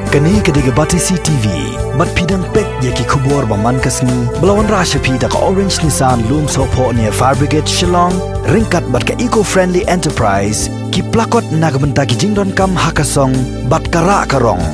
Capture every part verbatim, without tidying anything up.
Kane ka dei ka Batesi T V. Bad phi dang peit ïa ki khubor ba man ka sngi ba la wanrah sha phi da ka Orange Nissan Lumsohphoh near Fire Brigade Shillong, ryngkat bad ka Eco Friendly Enterprise, ki plakot na ka bynta ki jingdonkam ha ka song bad ka rah ka rong.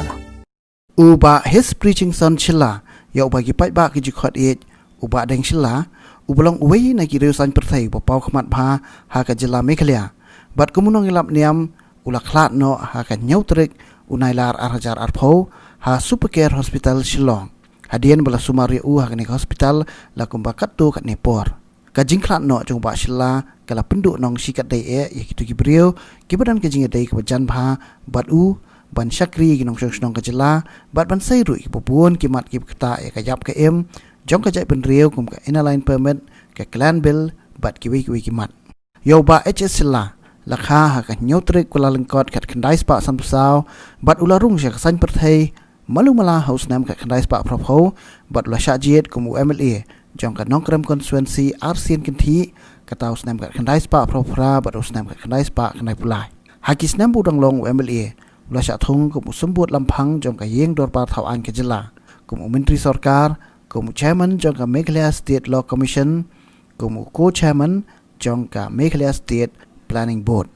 U Bah Hesprichingson Shylla, ïa uba ki paidbah ki ju khot ïeit u Bah Deng Shylla, uba long uwei na ki riew saiñ pyrthei uba paw khmat bha ha ka jylla Meghalaya. Bad kum u nongïalap niam, u la khlad noh ha ka hynñiew tarik u Nailar ar hajar arphew ha Super Care Hospital Shillong. Hadien ba la sumar ïa u ha kane ka hospital la kumba katto katne por. Ka jingkhlad noh jong u Bah Shylla ka la pynduh nongshikatdei eh ïa kito ki briew kiba don ka jingïadei kaba jan bha bad u, ban shakri ïa ki nongshong shnong ka jylla, bad ban sei ruh ïa kiba bun ki mat kiba ktah ïa ka ïap ka im jong ka jaitbynriew kum ka Inner Line Permit, ka Clan Bill, bad kiwei kiwei ki mat. Ïa u Bah H S Shylla la kha ha ka hynñiew tarik Kyllalyngkot khatkhyndai spah sanphew saw, bad u la rung sha ka saiñ pyrthei malu mala ha u snem khatkhyndai spah phraphew, bad u la shah jied kum u M L A jong ka Nongkrem Constituency arsien kynthih, kata u snem khatkhyndai spah phraphew phra bad u snem khatkhyndai spah khyndaiphew lai. Ha ki snem ba u dang long u M L A, u la shah thung kum u symbud lamphang jong ka ïing dorbar thaw aiñ ka jylla, kum u myntri sorkar, kum u chairman jong ka Meghalaya State Law Commission, kum u co-chairman jong ka Meghalaya State Planning Board.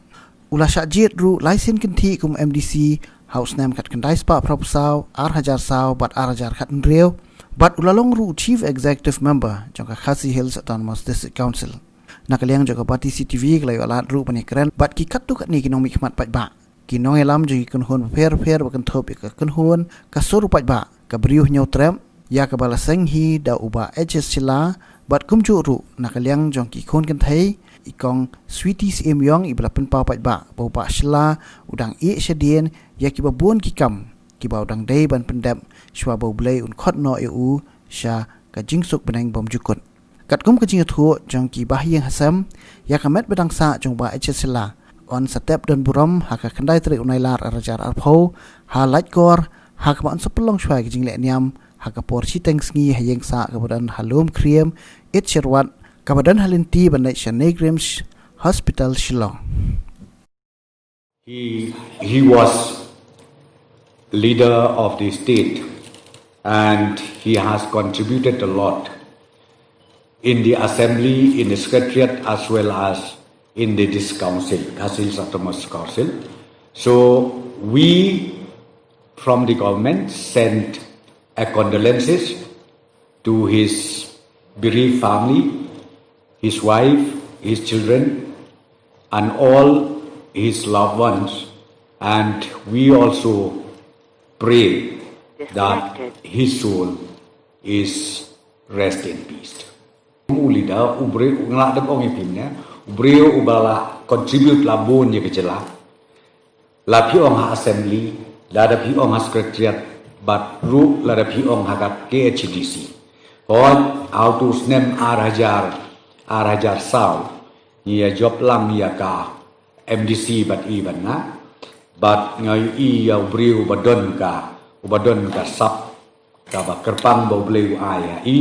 U la shah jied ruh lai sien kynthih kum M D C ha u snem khatkhyndai spah phraphew saw, ar hajar saw bad ar hajar khathynriew, bad u la long ruh Chief Executive Member jong ka Khasi Hills Autonomous District Council. Na ka liang jong ka Batesi T V ka la ïoh lad ruh ban ïakren bad ki katto katne ki nongmihkhmat paidbah, ki nongïalam jong ki kynhun bapher bapher ba kynthup ïa ka kynhun Ka Sur u Paidbah, ka Briew Hynñiewtrep, ïa kaba la seng hi da u Bah H S Shylla, bad kumjuh ruh na ka liang jong ki khun kynthei, i Kong Sweety Syiem Ïong, iba la pynpaw paidbah ba u Bah Shylla u dang ïeh shadien ïa kiba bun ki kam kiba u dang dei ban pyndep shuwa ba U Blei un khot noh ïa u sha ka jingsuk bneng bymjukut. Katkum ka jingïathuh jong ki bahaïing hasem, ïa ka met ba dang sah jong u Bah H S Shylla yn sa tep don burom ha ka khyndai tarik u Nailar ar hajar arphew ha Laitkor, ha kaba yn sa pynlong shuwa ïa ka jingleh niam ha ka por shiteng sngi ha ïing sah kaba don ha Lumkhyriem Itsherwat, kaba don ha lynti ban leit sha NEIGRIHMS Hospital Shillong. He, he was leader of the state and he has contributed a lot in the assembly, in the secretariat, as well as in the, this council, Khasi Hills Autonomous Council. So we from the government sent a condolences to his bereaved family, his wife, his children, and all his loved ones. And we also pray that his soul is rest in peace. U leader, u briew, nga la dep ong ïa phi mynne, u briew uba la contribute la bun ïa ka jylla. La phi ong ha assembly, lada phi ong ha secretariat, bad ruh lada phi ong ha ka K H A D C. Hooid, ha utu u snem ar hajar, ar hajar saw, ngi ïa jop lang ïa ka M D C bad i bad nga. Bad nga ïohi ïa u briew uba don ka, uba don ka sap kaba kyrpang ba U Blei u ai ïa i.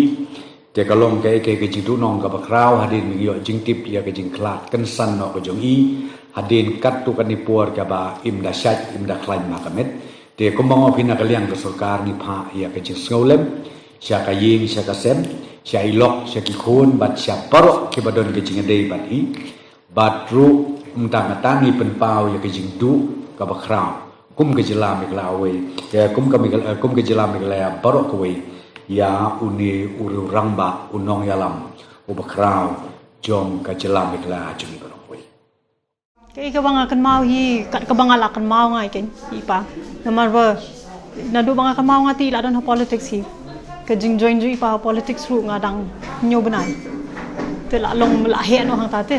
Te ka long kaei kaei ka jingduhnong kaba khraw hadien ba ngi ïoh jingtip ïa ka jingkhlad kynsan noh ka jong i. Hadien katto katne por kaba im da shait im da khlaiñ ma ka met. Te kumba nga ong phi, na ka liang ka sorkar ngi phah ïa ka jingsngewlem sha ka ïing sha ka sem, sha i lok sha ki khun bad sha baroh kiba don ka jingïadei bad i. Bad ruh mynta nga tang ngi pynpaw ïa ka jingduh kaba khraw kum ka jylla Meghalaya wei, ïa kum ka Meghalaya, kum ka jylla Meghalaya baroh kawei, ïa une u rangbah, u nongïalam uba khraw jong ka jylla Meghalaya jong ngi baroh kawei. Kaei kaba nga kynmaw hi, kat kaba nga la kynmaw nga ïa kane i pa. Namar ba naduh ba nga kynmaw nga te i la don ha politics hi. Ka jingjoin jong i pa ha politics ruh nga dang hynñiew bnai. Te la long la heh noh hangta te.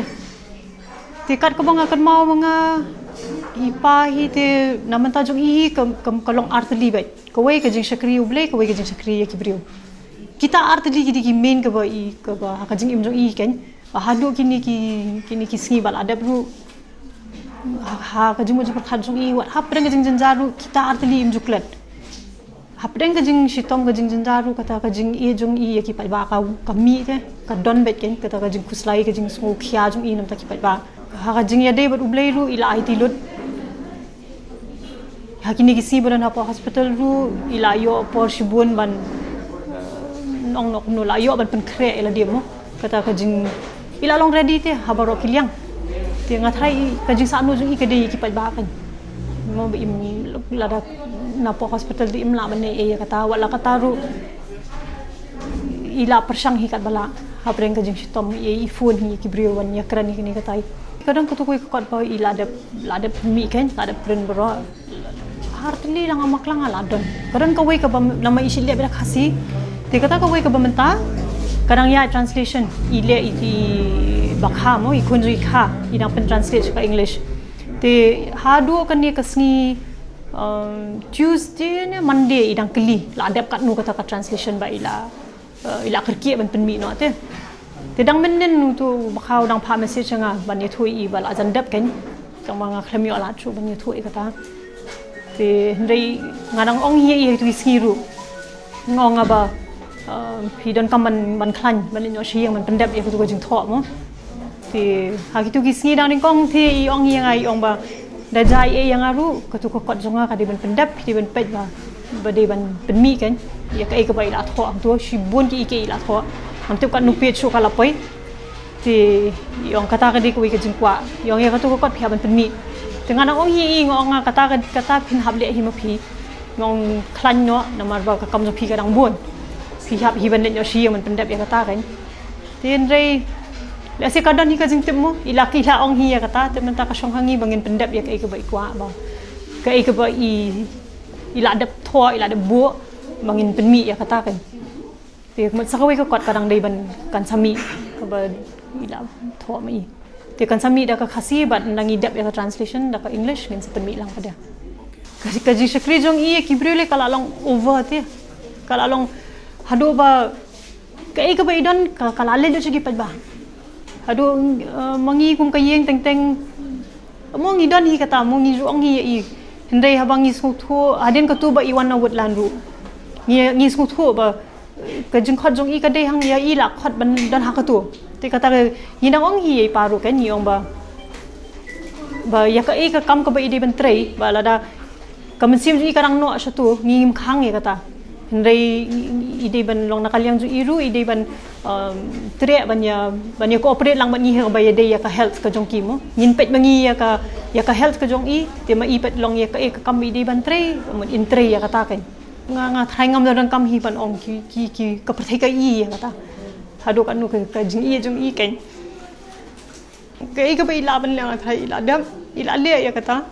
Te kat kaba nga kynmaw ma nga, i pa hi te na bynta jong i hi ka, ka, ka long artylli beit. Kawei ka jingshakri U Blei, kawei ka jingshakri ïa ki briew. Kita artylli ki dei ki main kaba i, kaba ha ka jingim jong i keiñ. Ba haduh kine ki, kine ki sngi ba la dep ruh. Ha, ha ka jingmut jingpyrkhat jong i, wat hapdeng ka jingjynjar ruh, kita artylli im ju klet. Hapdeng ka jingshitom ka jingjynjar ruh, kata ka jingïeit jong i ïa ki paidbah ka, ka mih te, ka don beit keiñ, kata ka jingkhuslai, ka jingsngewkhia jong i na bynta ki paidbah. Ha ka jingïadei bad U Blei ruh i la aiti lut. Ha kine ki sngi ba don hapoh hospital ruh i la ïoh por shibun ban, eh, ong noh kumno, la ïoh ban pynkhreh ïa lade mo. Kata ka jing, i la long ready te ha baroh ki liang. Te nga tharai ka jingsahnud jong i ka dei ki paidbah kan. Mo ba im lada napoh hospital te im lah ban ïa kata, wat la kata ruh i la pyrshang hi katba lah. Hapdeng ka jingshitom i phone hi ki briew ban ïakren hi kane katai. Ka don katu kawei ka kot ba i la dep, la dep mih kan, la dep print baroh. Hardly la nga maklang la don. Ka don kawei kaba namar i shu leh beit da Khasi. Te kata kawei kaba mynta ka dang ïa translation. I leh i, i bakha mo, i khun jong i kha, i dang pyntranslate sha ka English. Te haduh kane ka sngi, um, Tuesday ne Monday i dang kylli la dep katno kata ka translation ba i la, eh, i la kyrkieh ban pynmih noh te. Te dang mynnin utu u bakha u dang phah message ha nga ban ïathuh ïa i ba la jan dep kan. Tang ba nga khlem ïoh lad shuh ban ïathuh ïa kata. Te hynrei nga dang ong hi ïa i ha kitu ki sngi ruh. Nga ong nga ba, eh, phi donkam ban, ban khlaiñ, ban leit noh sha ïing ban pyndep ïa katu ka jingthoh mo. Te ha kitu ki sngi dang nyngkong te i ong ïa nga, i ong ba da jia ei ei ïa nga ruh, katu ka kot jong nga ka dei ban pyndep, ka dei ban peit ba, ba dei ban pynmih kan ïa kaei kaba i la thoh hangto. Shibun kiei kiei i la thoh, ngam tip katno page shuh ka la poi. Te i ong kata ka dei kawei ka jingkwah, i ong ïa katu ka kot phi hap ban pynmih. Te nga dang ong hi ïa i, nga ong nga kata ka, kata phin hap leh hi ma phi. Nga ong khlaiñ noh namar ba ka kam jong phi ka dang bun. Phi hap hi ban leit noh sha ïing ban pyndep ïa kata kan. Te hynrei lehse ka don hi ka jingtip mo, i la, i la ong hi ïa kata, te mynta ka shong ha ngi ba ngin pyndep ïa kaei kaba i kwah, ba kaei kaba i, i la dep thoh, i la dep buh, ba ngin pynmih ïa kata kan. Te kumta sa kawei ka kot ka dang dei ban kan sa mih, kaba i la thoh ma i. Te kan sa mih da ka Khasi bad ynda ngi dep ïa ka translation da ka English ngin sa pynmih lang pat da. Ka, ka jingshakri jong i ïa ki briew lei ka la long over te. Ka la long haduh ba kaei kaba i don ka, ka la leit lut sha ki paidbah. Haduh, eh, ma ngi kum ka ïing teng teng mo ngi don hi kata, mo ngi ju ong hi ïa i. Hynrei haba ngi sngewthuh hadien katu ba i wan na Woodland ruh, ngi, ngi sngewthuh ba, eh, ka jingkhot jong i ka dei hang ïa i la khot ban don ha katu. Te kata ka ngi dang ong hi ïa i pa ruh kan, ngi ong ba, ba ïa kaei ka kam kaba i dei ban trei, ba lada ka mynsiem jong i ka dang noh shatu, ngi ngim khang ïa kata. Hynrei i, i dei ban long na ka liang jong i ruh, i dei ban, um, treh ban ïa, ban ïa cooperate lang bad ngi ha kaba ïadei ïa ka health ka jong ki mo. Ngin peit ma ngi ïa ka, ïa ka health ka jong i, te ma i peit long ïa kaei ka kam i dei ban trei, ma in trei ïa kata kan. Nga, nga tharai ngam da donkam hi ban ong ki, ki, ki ka pyrthei ka i ïa kata. Haduh katno ka, ka jingïeit jong i kan. Kaei kaba i lah ban leh nga tharai i la dep, i la leh ïa kata.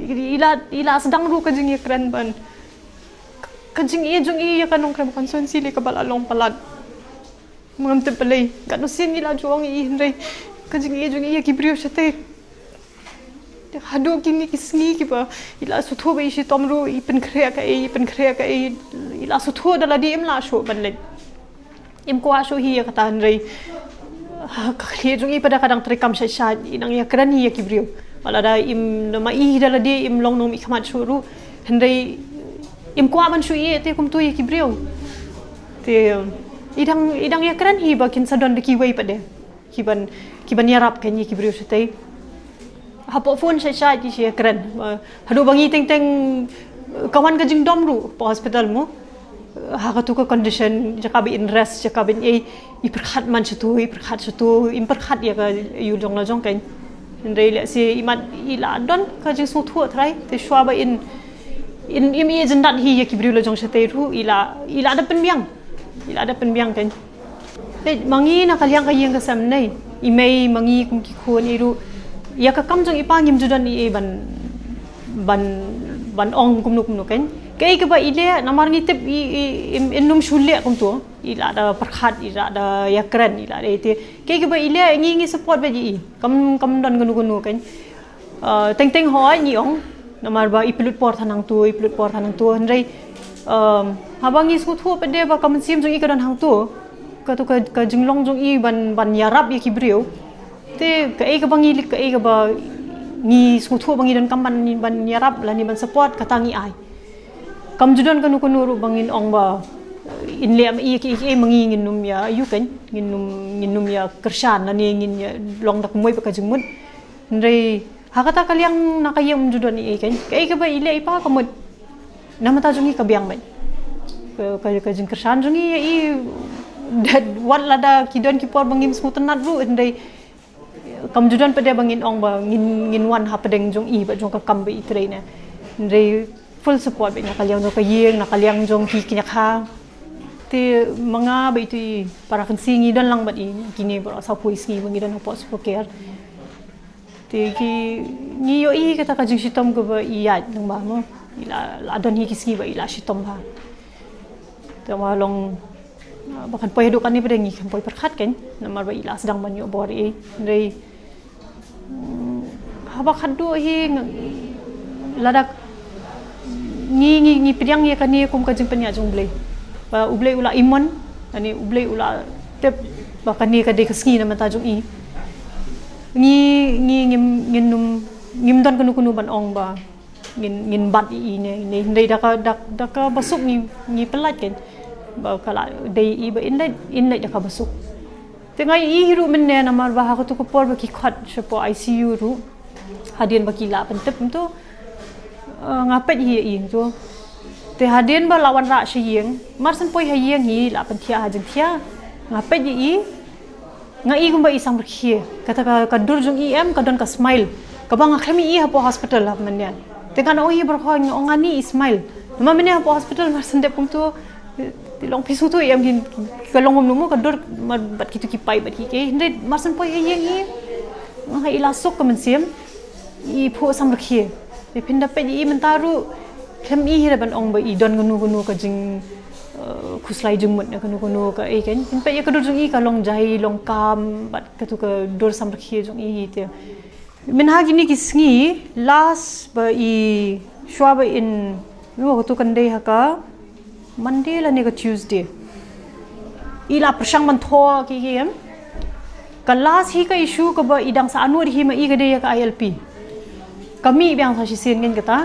I la, i la sdang ruh ka jingïakren ban, ka jingïeit jong i ïa ka Nongkrem constituency lei kaba la long palat. Ngam tip balei katno sien i la ju ong ïa i, hynrei ka jingïeit jong i ïa ki briew shatei. Haduh kine ki sngi kiba i la sngewthuh ba i shitom ruh, i pynkhreh kaei, i pynkhreh kaei, i la sngewthuh da lade im lah shuh ban leit. Im kwah shuh hi ïa kata, hynrei ha ka khlieh jong i pat da ka dang treikam shait shait, i nang ïakren hi ïa ki briew. Ba lada im, namar i hi da lade im long nongmihkhmat shuh ruh, hynrei im kwah ban shu ïeh te kumto ïa ki briew. Te i dang, i dang ïakren hi ba kin sa don da kiwei pat de ki ban, ki ban ïarap kan ïa ki briew shatei. Hapoh phone shait shait ki shu ïakren. Haduh ba ngi teng teng, eh, ka wan ka jingdom ruh hapoh hospital mo. Eh, ha katu ka condition, jaka ba in rest, jaka ba in ei, i pyrkhat man shatu, i pyrkhat shatu, im pyrkhat ïa ka ïa u jong la jong kan. Hynrei lehse imat i la don ka jingsngewthuh tharai, te shuwa ba in, in im ïa jyndat hi ïa ki briew la jong shatei ruh, i la, i la da pynbiang. I la da pynbiang kan. Peit ma ngi na ka liang ka ïing ka sem nei, i mei ma ngi kum ki khun i ruh, ïa ka kam jong i pa ngim ju don i, i ban, ban, ban ong kumno kumno kan. Kaei kaba i leh namar ngi tip i, i, in, in ym shu leh kumto, i la da pyrkhat, i la da ïakren, i la da ite. Kaei kaba i leh ngi, ngi support beit i, kam, kam don kano kano kan. Uh, teng teng hooid ngi ong, namar ba i pynlut por than hangto, i pynlut por than hangto, hynrei, um, haba ngi sngewthuh pat de ba ka mynsiem jong i ka don hangto, katu ka, ka jinglong jong i ban, ban ïarap ïa ki briew. Te kaei kaba ngi, kaei kaba ngi sngewthuh ba ngi donkam ban, ban ïarap lane ban support, kata ngi ai. Kam ju don kano kano ruh ba ngin ong ba, eh, in leh ma i kiei kiei ma ngi ngin ym ïa ïu kan, ngin ym, ngin ym ïa kyrshan lane ngin ïa long da kumwei pat ka jingmut. Hynrei Ha kata ka liang na ka ïing ym ju don ei ei, kan? Kaei kaba i leh i pa ka mut namar ta jong i ka biang bad ka, ka, ka jingkyrshan jong i, i, dat wat lada ki don ki por ba ngim sngewtynnat ruh, hynrei kam ju don pat de ba ngin ong ba ngin, ngin wan hapdeng jong i bad jong ka kam ba i trei na. Hynrei full support bad na ka liang jong ka ïing, na ka liang jong ki kñia kha. Te ma nga bad itu i para kynsi ngi don lang bad i kine baroh sawphew sngi ba ngi don hapoh Super Care. Te ki, ngi ïohi kata ka jingshitom kaba i ïaid lang ba mo. I la, la don hi ki sngi ba i la shitom bha. Te ma long, ah, ba kan poi haduh kane pat de ngi kan poi pyrkhat, kan. Namar ba i la sdang ban ïoh bor ei. Hynrei, mm, haba khatduh hi nga, lada ngi, ngi, ngi pdiang ïa kane kum ka jingpynïaid jong U Blei. Ba U Blei u la imon, kane U Blei u la tip ba kane ka dei ka sngi namar ta jong i. Ngi, ngi ngim, ngin ym, ngim don kano kano ban ong ba ngin, ngin bat ïa i ne, ne, hynrei da ka, da, da kaba suk ngi, ngi pyllait, kan. Ba ka la dei i ba in leit, in leit da kaba suk. Te nga ïohi ruh mynne namar ba ha katu ka por ba ki khot shapoh I C U ruh. Hadien ba ki la pyntip mynta, eh, nga peit hi ïa i mynta. Te hadien ba la wanrah sha ïing, mar shen poi ha ïing hi la pynthiah ha jingthiah. Nga peit ïa i, nga i kumba i samrkhie. Kata ka, ka dur jong i em, ka don ka smile. Kaba nga khlem i hapoh hospital hap mynne. Te nga ong hi baroh, nga ong ani i smile. Namar mynne hapoh hospital mar shen dep kumta, te long phi sngewthuh em, ki, ki, ka long kumno mo ka dur, mar bad kitu ki paip bad ki kei. Hynrei mar shen poi ha ïing i, nga i la suk ka mynsiem. I phuh samrkhie. Te phin da peit i mynta ruh, khlem i hi da ban ong ba i don kano kano ka jing, eh, khuslai jingmut ne kano kano kaei, kan. Phin peit ïa ka dur jong i ka long jai, long kam, bad katu ka dur samrkhie jong i hi te. Mynha kine ki sngi, last ba i, shuwa ba in, no, katu kan dei ha ka Monday lane ka Tuesday. I la pyrshang ban thoh ki, ki em. Ka last hi ka issue kaba i dang sahnud hi ma i ka dei ïa ka I L P. Ka mih biang sa shisien, kan, kata.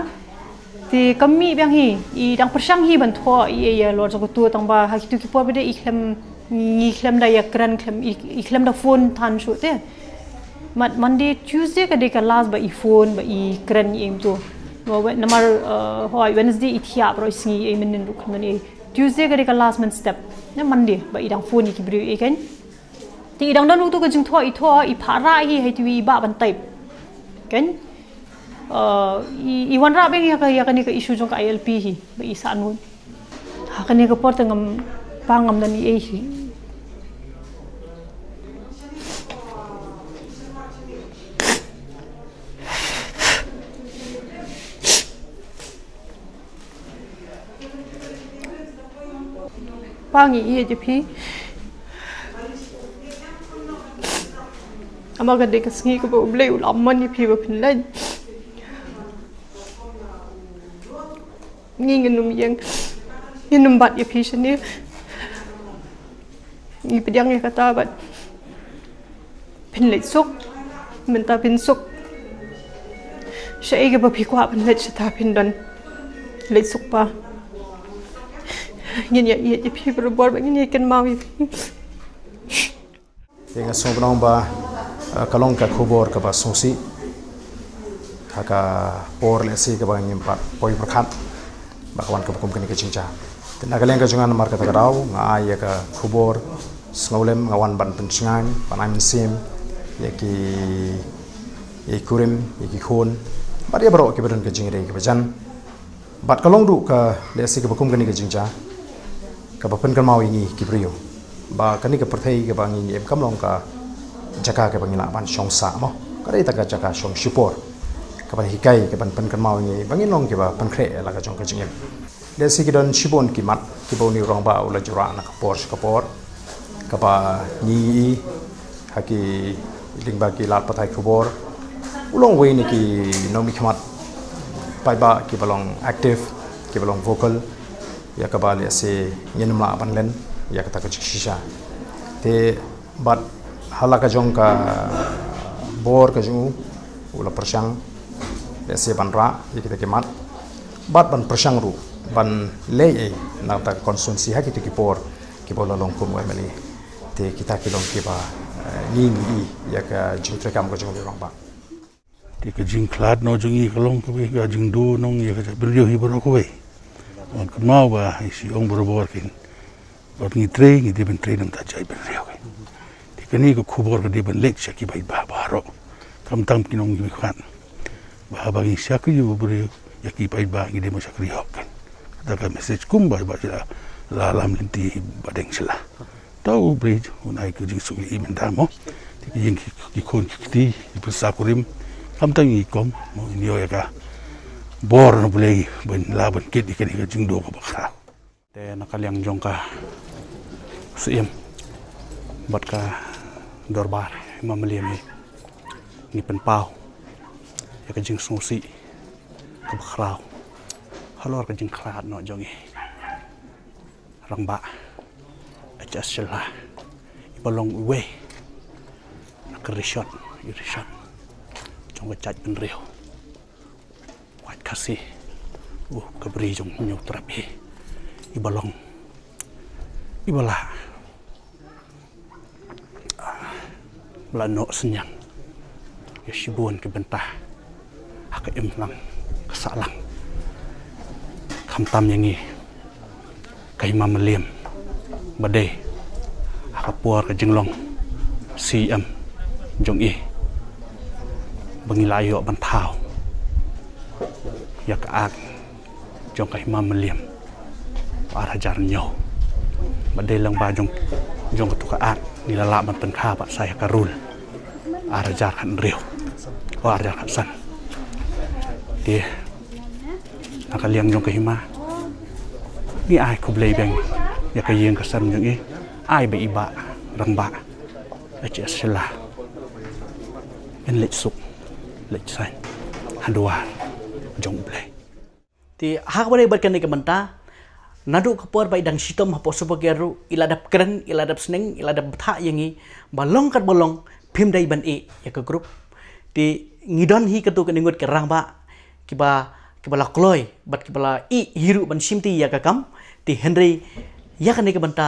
Te ka mih biang hi, i dang pyrshang hi ban thoh i, i ïa lor jong katu, tang ba ha kitu ki por ba dei i khlem, ngi khlem da ïakren, khlem i, i khlem da phone than shuh te. Mat Monday, Tuesday ka dei ka last ba i phone, ba i kren i em tu. Wa-, wa-, namar, eh, hoi Wednesday i thiah baroh i sngi i mynnin ruh khlem don i. Tuesday ka dei ka last mynstep. Ne Monday ba i dang phone ïa ki briew i, kan. Te i dang don utu ka jingthoh i thoh, i phah rah hi, hei tu i bah ban type. Kan? Eh, i, i wanrah biang ïa ka, ïa kane ka issue jong ka I L P hi ba i sahnud. Ha kane ka por te ngam, pa ngam don ei ei hi. Pa ngi ïeit ïa phi. Namar ka dei ka sngi kaba U Blei u la mon ïa phi ba phin leit. Ngi ngin ym ïeng, ngin ym bat ïa phi shane. Ngi pdiang ïa kata bad phin leit suk, mynta phin suk. Shaei kaba phi kwah ban leit shata phin don. Leit suk pa. Ngin ïa ïeit ïa phi barabor bad ngin ïa kynmaw ïa phi. Te nga sngewbha ba, eh, ka long ka khubor kaba sngewsih. Ha ka por lehse kaba ngim pat poi pyrkhat ba ka wan kaba kum kane ka jingjia. Te na ka liang ka jong nga namar kata ka daw nga ai ïa ka khubor sngewlem, nga wan ban pynshngaiñ, ban ai mynsiem ïa ki, ïa ki kurim, ïa ki khun bad ïa baroh kiba don ka jingïadei kaba jan. Bad ka long ruh ka lehse kaba kum kane ka jingjia kaba pynkynmaw ïa ngi ki briew ba kane ka pyrthei kaba ngi, ngi im kam long ka jaka kaba ngi lah ban shong sah mo. Ka dei tang ka jaka shong shipor kaban hikai, kaban pynkynmaw ïa ngi ba ngin long kiba pynkhreh la ka jong ka jingim. Lehse ki don shibun ki mat kiba une u rangbah u la ju rah na ka por sha ka por, kaba ngi ïohi ha ki lyngba ki lad pathai khubor. U long uwei na ki nongmihkhmat paidbah kiba long active, kiba long vocal, ïa kaba lehse ngin ym lah ban len ïa kata ka jingshisha. Te bad ha la ka jong ka bor ka jong u, u la pyrshang lehse ban rah ïa kita ki mat bad ban pyrshang ruh ban leh ei na kata ka constituency ha kita ki por kiba u la long kum u M L A. Te kita ki long kiba, eh, ngi ngi ïohi ïa ka jingtreikam ka jong u rangbah. Te ka jingkhlad noh jong ngi ka long kawei ka jingduh noh ïa ka jaitbynriew hi baroh kawei. Ngan kynmaw ba i Shillong barabor kin, bad ngi trei, ngi dei ban trei namar ka jaitbynriew. Te kane ka khubor ka dei ban leit sha ki paidbah baroh, khamtam ki nongmihkhmat, ba haba ngi shakri ïa u briew, ïa ki paidbah ngi dei ban shakri hok. Kata ka message kumba ba la, la lam lynti ba dang sha la. Tau bri un ai ka jingsuk ïa i mynta mo. Te ki ïing ki, ki khun ki kti, ki pyrsa kurim, khamtam i kong mo, in ïoh ïa ka bor na U Blei ban lah ban kit ïa kane ka jingduh kaba khraw. Te na ka liang jong ka Syiem bad ka dorbar Hima Mylliem, ngi pynpaw ïa ka jingsngewsih kaba khraw halor ka jingkhlad noh jong i Rangbah H S Shylla, iba long iwei na ka rishot, i rishot jong ka jaitbynriew Khasi, u ka bri jong Hynñiewtrep hi, iba long, iba la, ba la noh synñiang ïa shibun ki bynta ha ka imlang ka sahlang, khamtam ïa ngi ka Hima Mylliem, ba dei ha ka por ka jinglong Syiem jong i ba ngi la ïoh ban thaw ïa ka Act jong ka Hima Mylliem ar hajar hynñiew. Ba dei lyngba jong, jong katu ka Act ngi la lah ban pynkha pat sa ïa ka Rule ar hajar khathynriew, o, ar hajar khatsan. Te na ka liang jong ka hima, ngi ai khublei biang ïa ka ïing ka sem jong i, ai ba i Bah Rangbah H S Shylla in leit suk leit saiñ ha dwar jong U Blei. Te ha kaba ïadei bad kane ka bynta, naduh ka por ba i dang shitom hapoh Supergate ruh, i la dep kren, i la dep sneng, i la dep bthah ïa ngi ba long katba long phim dei ban ïeh ïa ka group. Te ngi don hi katto katne ngut ki rangbah kiba, kiba la kloi bad kiba la ïeh hi ruh ban shimti ïa ka kam. Te hynrei ïa kane ka bynta,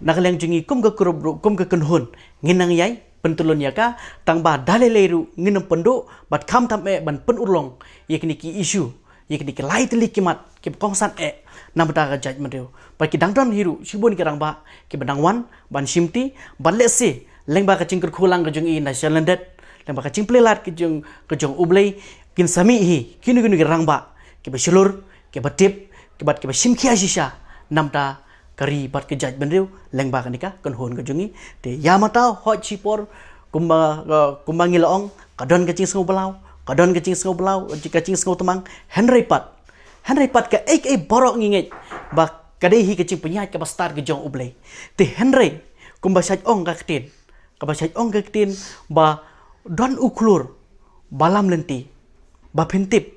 na ka liang jong ngi kum ka group ruh, kum ka kynhun, ngin nang ïai pyntylun ïa ka, tang ba da lei lei ruh ngin ym pynduh bad khamtam eh ban pynurlong ïa kine ki issue, ïa kine ki lai tylli ki mat kiba kongsan eh namar ka jaitbynriew. Bad ki dang don hi ruh shibun ki rangbah kiba dang wan ban shimti, bad lehse lyngba ka jingkyrkhu lang ka jong i na shalyndet, lyngba ka jingplie lad ka jong, ka jong U Blei, kin sa mih hi kino kino ki rangbah kiba shlur, kiba tip, kiba, kiba shim khia shisha namar ka ri bad ka jaitbynriew lyngba kane ka kynhun ka jong ngi. Te ïa mataw hoi shipor kumba, uh, kumba ngi la ong, ka don ka jingsngew blaw, ka don ka jingsngew blaw, ka jingsngew tmang, hynrei pat, hynrei pat kaei kaei baroh ngi ngeit ba ka dei hi ka jingpynïaid kaba stad ka jong U Blei. Te hynrei kumba shait ong ka ktien, kaba shait ong ka ktien ba don u khlur ba lam lynti ba phin tip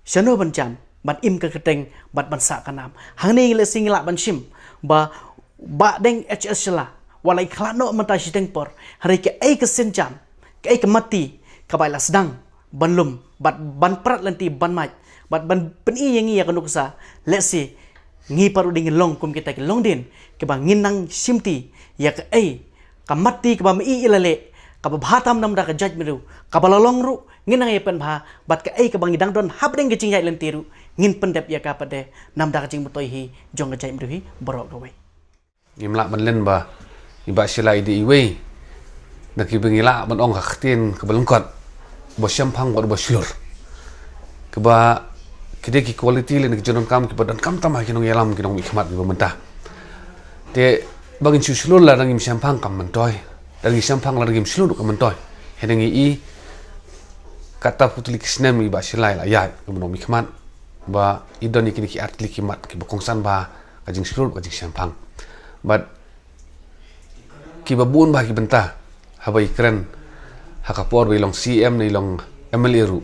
shano ban jam, ban im ka kyrteng bad ban sah ka nam. Hangne ngi lehse ngi lah ban shim ba Bah Deng H S Shylla wat la i khlad noh mynta shiteng por, hynrei kaei ka sienjam, kaei ka matti kaba i la sdang ban lum bad ban prat lynti ban mait bad ban pyni ïa ngi ïa ka nuksa, lehse ngi pat ruh dei ngin long kum kita ki longdien kiba ngin nang shimti ïa kaei ka matti kaba ma i i la leh, kaba bha tam namar ka jaitbynriew, kaba la long ruh ngin nang ïa pynbha, bad kaei kaba ngi dang don hapdeng ka jingïaid lynti ruh ngin pyndep ïa ka pat de namar ka jingmyntoi hi jong ka jaitbynriew hi baroh kawei. Ngim lah ban len ba i Bah Shylla i dei iwei na kiba ngi lah ban ong ha ka ktien kaba lyngkot, uba shemphang bad uba shlur. Kaba ki dei ki quality lane ki jingdonkam kiba donkam tam ha ki nongïalam, ki nongmihkhmat kiba mynta. Te ba ngin shu shlur lada ngim shemphang kam myntoi, lada ngim shemphang lada ngim shlur kam myntoi. Hynrei ngi i katta putli ki snem i Bah Shylla i la ïaid kum u nongmihkhmat, ba i don ïa kine ki artylli ki mat kiba kongsan bha, ka jingshlur, ka jingshemphang. Bad kiba bun bha ki bynta haba i kren ha ka por ba i long C M ne i long M L A ruh,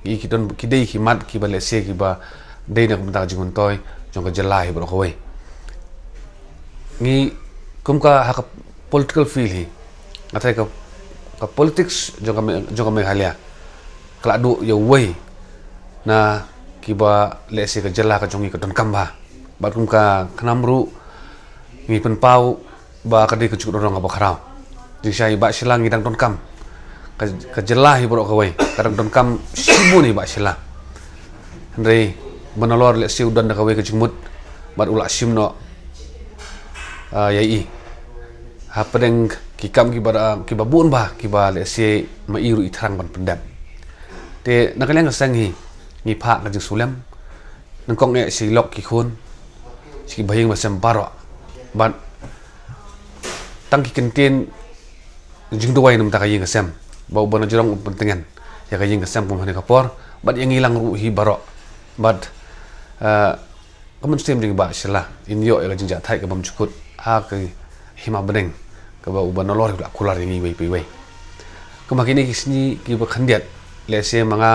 i ki don, ki dei ki mat kiba lehse kiba dei na ka bynta ka jingmyntoi jong ka jylla hi baroh kawei. Ngi kum ka ha ka political field hi, nga tharai ka, ka politics jong ka Me-, jong ka Meghalaya ka la duh ïa uwei na kiba lehse ka jylla ka jong ngi ka donkam bha. Bad kum ka KHNAM ruh ngi pynpaw ba ka dei ka jingkut rong kaba khraw. Jingshisha i Bah Shylla ngi dang donkam ka, ka jylla hi baroh kawei ka dang donkam shibun ïa i Bah Shylla. Hynrei ba nalor lehse u don da kawei ka jingmut bad u la shim noh, ah, ïa i hapdeng ki kam kiba, kiba bun bah kiba lehse ma i ruh i thrang ban pyndep. Te na ka liang ka seng hi ngi phah ka jingsngewlem nyngkong eh sha ki lok ki khun, sha ki bahaïing bahasem baroh bad tang ki kyntien jingduwai na ka bynta ka ïing ka sem ba u Bah Najrong un pyntngen ïa ka ïing ka sem kum ha kane ka por bad ïa ngi lang ruh hi baroh. Bad, eh, ka mynsiem jong i Bah Shylla in ïoh ïa ka jingjahthait ka bym jukut ha ka hima bneng kaba u Bah Nalor u la kular ïa ngi iwei pa iwei. Kumba kine ki sngi kiba khyndiat lehse ma nga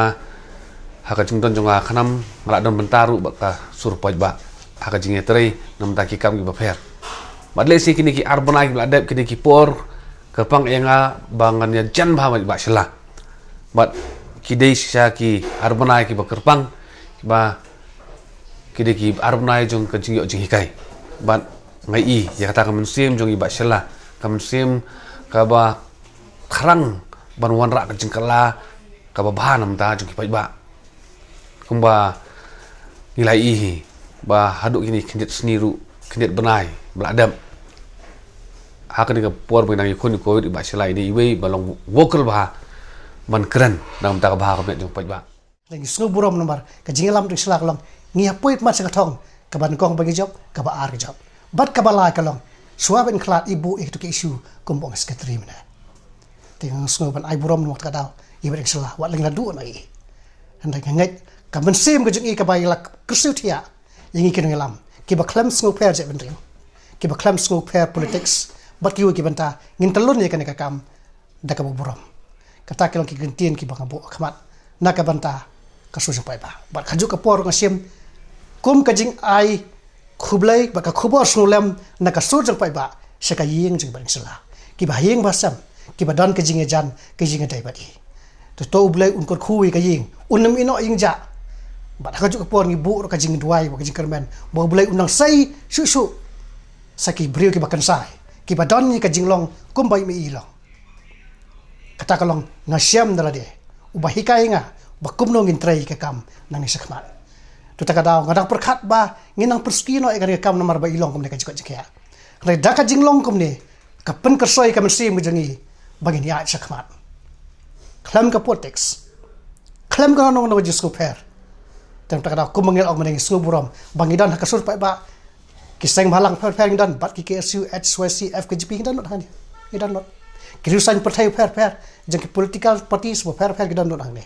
ha ka jingdon jong nga khnang nga la don bynta ruh bad ka sur paidbah ha ka jingïatrei na ka bynta ki kam kiba pher. Bad lehse kine ki ar bnai kiba la dep, kine ki por kyrpang ïa nga ba ngan ïa jan bha bad i Bah Shylla. Bad ki dei shisha ki ar bnai kiba kyrpang, kiba ki dei ki ar bnai jong ka jingïoh jinghikai. Bad nga i ïa kata ka mynsiem jong i Bah Shylla, ka mynsiem kaba thrang ban wanrah ka jingkylla kaba bha na ka bynta jong ki paidbah. Kumba ngi la ïohi ba haduh kine khyndiat sngi ruh, khyndiat bnai ba la dep, ha kane ka por ba ngi dang ïakhun ïa covid, i Bah Shylla i dei iwei ba long vocal bha ban kren na ka bynta ka bha ka miat jong paidbah. Ngi sngewburom namar ka jingïalam jong i Shylla ka long ngi hap poi mat sha ka thong kaba nyngkong ba ngi jop, kaba ar ka jop bad kaba lai ka long shuwa ban khlad i buh ïa kito ki issue kumba ong i secretary mynne. Te nga sngew ban ai burom namar kata ka daw ïa i Bah Shylla, wat leng la duh na i. Hynrei nga ngeit ka mynsiem ka jong i kaba i la kyrsiew thiah ïa ngi ki nongïalam kiba khlem sngewpher jaitbynriew, kiba khlem sngewpher politics bad kiwei ki bynta, ngin tyllun ïa kane ka kam da kaba burom. Kata ki long ki kyntien kiba nga buh khmat na ka bynta ka sur jong paidbah. Bad kajuh ka por nga shim kum ka jingai khublei bad ka khubor sngewlem na ka sur jong paidbah sha ka ïing jong i Bah Shylla, kiba ha ïing ba sem, kiba don ka jingïajan, ka jingïadei bad i. To, to U Blei un kyrkhu ïa ka ïing, un ym ïehnoh ïing jah. Bad ha kajuh ka por ngi buh ruh ka jingduwai bad ka jingkyrmen ba U Blei un nang sei shuh shuh sha ki briew kiba kynsai, kiba don ïa ka jinglong kumba i mei i long. Kata ka long nga shem da lade uba hikai nga ba kumno ngin trei ïa ka kam nangne shakhmat. To kata ka daw nga dang pyrkhat ba ngin nang pyrshah noh ïa kane ka kam namar ba i long kumne ka jingkoit jingkhiah. Hynrei da ka jinglong kumne ka pynkyrsoi ka mynsiem ka jong ngi ba ngin ïaid shakhmat khlem ka politics, khlem kano kano ka jingsngewpher. Te kata ka daw kumba ngi la ong mynne ngi sngewburom ba ngi don ha ka sur paidbah, ki seng bhalang pher pher ngi don, bad ki K S U, H Y C, F K J P ngi don lut hangne. Ngi don lut. Ki riew saiñ pyrthei pher pher jong ki political parties ba pher pher ngi don lut hangne.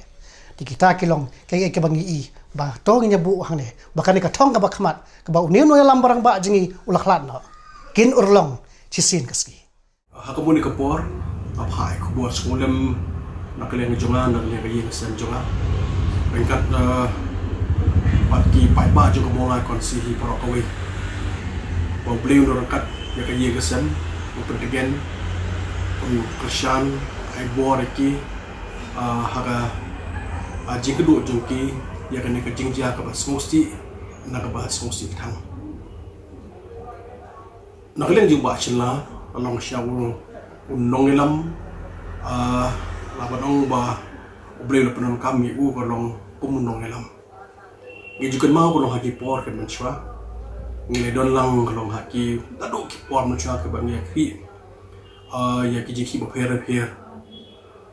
Te kita ki long kiei kiei kiba ngi i ba to ngin ïa buh hangne ba kane ka thong kaba khmat kaba une u nongïalam rangbah jong ngi u la khlad noh, kin urlong shisien ka sngi. Ha kane ka por nga phah ïa ka khubor sngewlem na ka liang jong nga, na ka liang ka ïing ka sem jong nga, ryngkat, eh, bad ki paidbah jong ka Mawlai Constituency hi baroh kawei, ba U Blei un ryngkat ïa ka ïing ka sem, un pyntngen, un kyrshan, ai bor ïa ki, ah, ha ka, ah, jingkyrduh jong ki ïa kane ka jingjia kaba sngewsih na kaba sngewsih thang. Na ka liang jong u Bah Shylla, ka long shisha u, u nongïalam, ah, la ban ong ba U Blei u la pyndonkam ïa u ka long kum u nongïalam. Ngi ju kynmaw ka long ha ki por ki mynshuwa, ngi la don lang ka long ha ki, naduh ki por mynshuwa kiba ngi ïa khih, ah, ïa ki jingkhih bapher bapher.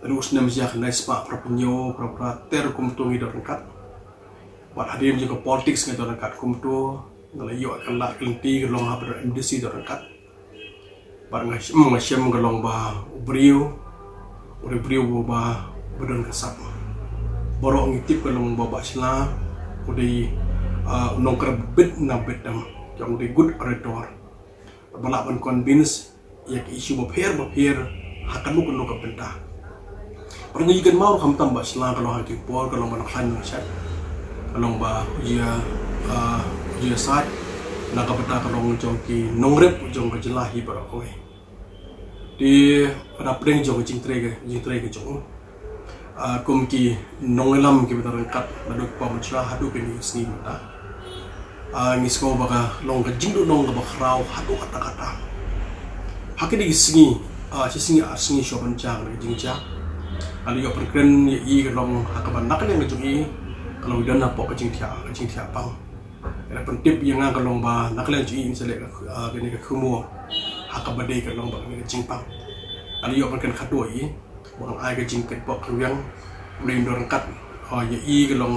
Naduh u snem shi hajar khyndai spah phra phew hynñiew, phra phra ter kumto ngi don ryngkat. Bad hadien jong ka politics ngi don ryngkat kumto, nga la ïoh ka lad ka lynti ka long haba don M D C don ryngkat. Bad nga shem, nga shem ka long ba u briew, u dei u briew ba, ba don ka sap. Baroh ngi tip ka long ba u Bah Shylla u dei, ah, u nongkren bit na bit dam, u dei good orator. Ba lah ban convince ïa ki issue bapher bapher ha kano kano ka bynta. Bad ngi ju kynmaw ruh khamtam ba Shylla ka long ha ki por ka long ba nongkhlaiñ nongshad, ka long ba u ju ïa, ah, u ju ïasaid na ka bynta ka long jong ki nongrep jong ka jylla hi baroh kawei. Te ka da pdeng jong ka jingtrei ka, jingtrei ka jong u. Ah, kum ki nongïalam kiba don ryngkat naduh ki por mynshuwa haduh kine ki sngi mynta. Ah, ngi sngew ba ka long ka jingduhnong kaba khraw haduh katta katta. Ha kine ki sngi, ah, shi sngi ar sngi shuwa ban jia ka jingjia, Ka la ïoh pynkren ïa i ka long ha kaba na ka liang ka jong i ka long i don hapoh ka jingthiah, ka jingthiah pang. Ka la pyntip ïa nga ka long ba na ka liang jong i in sa leh ka, ah, kane ka khmo ha kaba dei ka long ba kane ka jingpang. Ka la ïoh pynkren khatduh ïa i ba ngan ai ka jingkitbok kyrwiang, U Blei un don ryngkat, ah, ïa i ka long,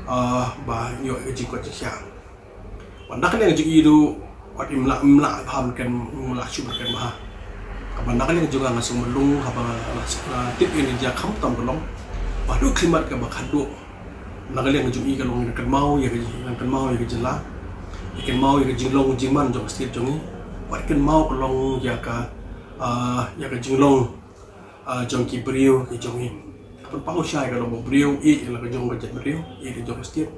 ah, ba ïoh ka jingkoit jingkhiah. Wat na ka liang jong i ruh wat im lah, im lah bha mynken, im lah shuh mynken bha. Kaba na ka liang jong nga nga sngewlung haba nga, nga tip ïa ka jia khamtam ka long ba haduh khlieh mat kaba khatduh. Na ka liang jong i ka long i kynmaw ïa ka, i kynmaw ïa ka jylla, i kynmaw ïa ka jinglong jingman jong ka state jong i. Wat kynmaw ka long ïa ka, ah, ïa ka jinglong, ah, jong ki briew ki jong i. Ka pynpaw shai ka long ba briew i la ka jong ka jaitbynriew, i la jong ka state.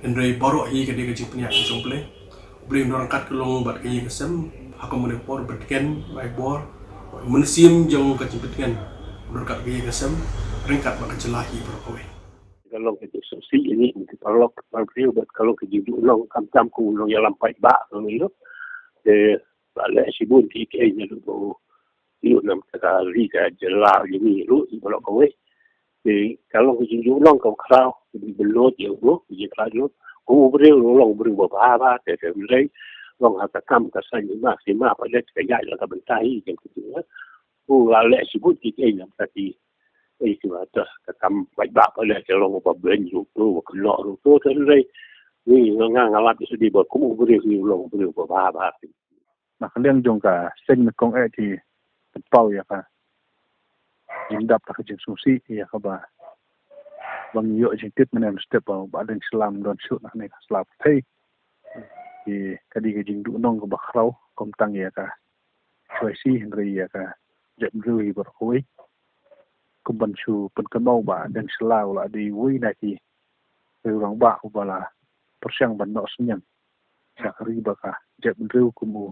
Hynrei baroh hi ka dei ka jingpynïaid ka jong U Blei. U Blei un don ryngkat ka long bad ka ïing ka sem ha ka mane por, bad ken bai bor, mynsiem jong ka jingpyntngen un don ryngkat ka ïing ka sem, ryngkat bad ka jylla hi baroh kawei. Ka long ka jingsngewsih ïa ngi ki paralok paralok bad ka long ka jingduhnong khamtam kum u nongïalam paidbah ka long ïa. Te ba leh shibun ki kiei na ruh ba u ïoh nam ka ri ka jylla ïa ngi ruh ïa baroh kawei. Te ka long ka jingduhnong ka khraw, ka jingbyllot ïa u, ka jingkhraw ïa u. Kum u briew u long u briew ba bha bha te te u lei long ha ka kam ka saiñ ma sima pa leh ka ïaid la ka bynta hi jong ka jingla. U la leh shibun ki kiei na ka ki ei ki ba ta ka kam paidbah pa leh ka long ba beiñ ruh tu ba kynnoh ruh tu te lei. Ni nga nga lap ïa sdie ba kum u briew u long u briew ba bha bha. Na ka liang jong ka seng na kong eh ki pynpaw ïa ka jingdap da ka jingsngewsih ïa kaba ba ngi ïoh jingtip mynne mynstep ba Bah Deng Shylla ym don shuh na kane ka sla pyrthei. Ki ka dei ka jingduhnong kaba khraw kum tang ïa ka H Y C hynrei ïa ka jaitbynriew hi baroh kawei. Kum ban shu pynkynmaw Bah Deng Shylla u la dei uwei na ki rangbah uba la pyrshang ban noh synñiang sha ka ri bad ka jaitbynriew kum u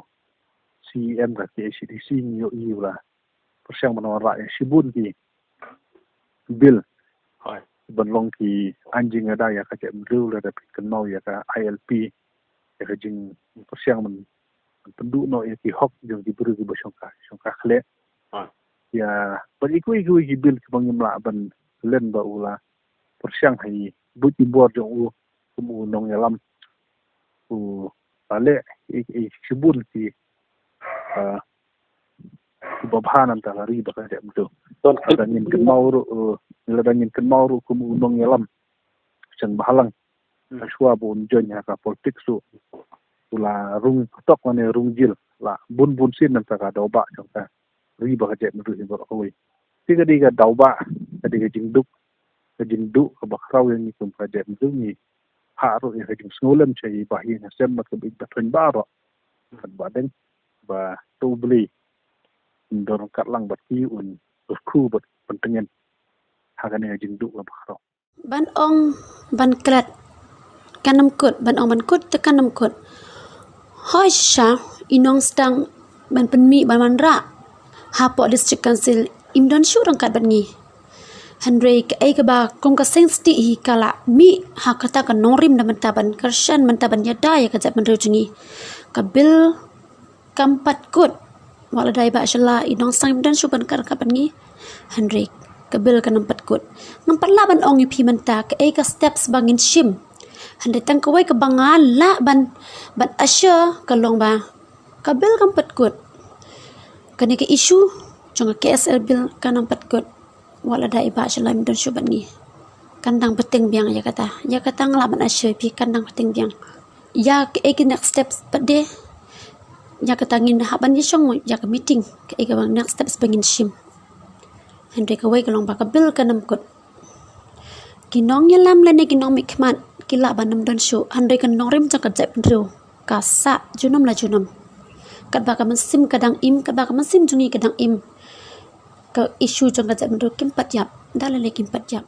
C E M ka K H A D C ngi ïohi u la pyrshang ban wanrah ïa shibun ki bill ban long ki aiñ jingïada ïa ka jaitbynriew, lada phi kynmaw ïa ka I L P, ïa ka jingpyrshang ban pynduh noh ïa ki hok jong ki briew kiba shongkha shongkha khleh. Ïa bad ïa kiwei kiwei ki bill kiba ngim lah ban len ba u la pyrshang ha i buit i bor jong u kum u nongïalam. U la leh i, i shibun ki, ah, kiba bha na ka bynta ka ri bad ka jaitbynriew. Lada ngin kynmaw ruh, eh, lada ngin kynmaw ruh kum u nongïalam Seng Bhalang. Hashwa ba un join ha ka politics ruh u la rung tok lane rung jil la bun bun sien na ka daw ba jong ka ri bad ka jaitbynriew hi baroh kawei. Te ka dei ka daw ba, ka dei ka jingduk, ka jingduk kaba khraw ïa ngi kum ka jaitbynriew, ngi hap ruh ïa ka jingsngewlem sha i Bah Ïing Hasem bad ka Bah Ïing Bathoiñ baroh. Bad Bah Deng ba to U Blei un don ryngkat lang bad ki, un kyrkhu bad pyntngen ha kane ka jingduk kaba khraw. Ban ong ban klet kan ym kut, ban ong ban kut te kan ym kut. Hooid shisha i nongsdang ban pynmih ban wanrah hapoh District Council im don shuh ryngkat bad ngi. Hynrei kaei kaba kum ka seng sdieh hi ka la mih ha kata ka nongrim na bynta ban kyrshan, bynta ban ïada ïa ka jaitbynriew jong ngi. Ka bill kam pat kut. Wat la dei ba shala i nongsdang im don shuh ban kyrkhu bad ngi. Hynrei ka bill kan ym pat kut. Ngam pat lah ban ong ïa phi mynta kaei ka steps ba ngin shim. Hynrei tang kawei kaba nga lah ban, ban assure ka long ba ka bill kam pat kut. Kane ka issue jong ka K S L bill kan ym pat kut. Wat la dei ba shala im don shuh bad ngi. Kan dang bteng biang ïa kata. Ïa kata nga lah ban assure ïa phi kan dang bteng biang. Ïa kaei ka next steps pat de, ïa kata ngin hap ban ïashong ïa ka meeting kaei kaba next steps ba ngin shim. Hynrei kawei ka long ba ka bill kan ym kut. Ki nongïalam lane ki nongmihkhmat ki lah ban ym don shuh, hynrei ka nongrim jong ka jaitbynriew ka sah junom la junom. Katba ka mynsiem ka dang im, katba ka mynsiem jong ngi ka dang im, ka issue jong ka jaitbynriew kim pat ïap, da lei lei kim pat ïap.